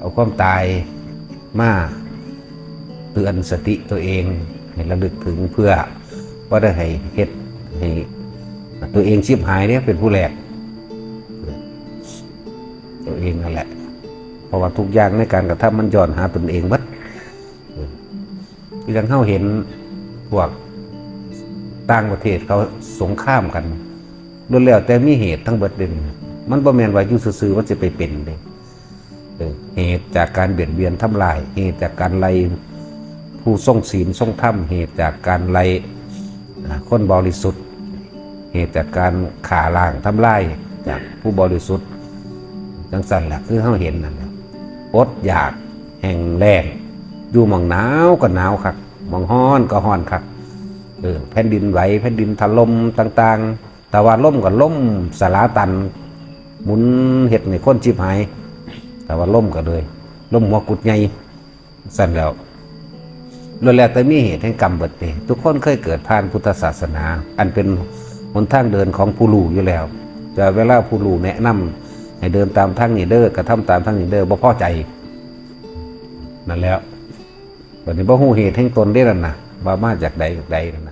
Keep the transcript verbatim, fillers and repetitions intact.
เอาความตายมาเตือนสติตัวเอง ให้ระลึกถึง เพื่อบ่ได้ให้เฮ็ดให้ตัวเองชิบหายเนี่ยเป็นผู้แรก ตัวเองนั่นแหละ เพราะว่าทุกอย่างในการกระทำมันย้อนหาตนเองเบิด อย่างเฮาเห็นพวกต่างประเทศเขาสงครามกันล้วนแล้วแต่มีเหตุทั้งเบิดเด้ มันบ่แม่นว่าอยู่ซื่อๆมันสิไปเป็นเด้ เออ เหตุจากการเบียดเบียนทำลาย เหตุจากการไล่ผู้ทรงศีลทรงธรรม เหตุจากการไล่ อ่า คนบริสุทธิ์ เหตุจากการฆ่าล้างทำลายจากผู้บริสุทธิ์ จังซั่นแหละ คือเฮาเห็นนั่นแหละ อดอยาก แห้งแล้ง อยู่หม่องหนาวก็หนาวคัก หม่องฮ้อนก็ฮ้อนคัก เออ แผ่นดินไหว แผ่นดินถล่มต่างๆ แต่ว่าลมก็ลมสลาตัน หมุนเฮ็ดให้คนชิบหาย แต่ว่าลมก็เลย ลมหัวกุดใหญ่ ซั่นแล้ว ล้วนแล้วแต่มีเหตุแห่งกรรมเบิดเด้ ทุกคนเคยเกิดผ่านพุทธศาสนา อันเป็นหนทางเดินของผู้รู้อยู่แล้ว แต่เวลาผู้รู้แนะนำให้เดินตามทางนี้เด้อ กระทำตามทางนี้เด้อ บ่พอใจ นั่นแหล้ว บัดนี้บ่ฮู้เหตุแห่งตนเด้นั่นน่ะ ว่ามาจากใดจากใดนั่นน่ะ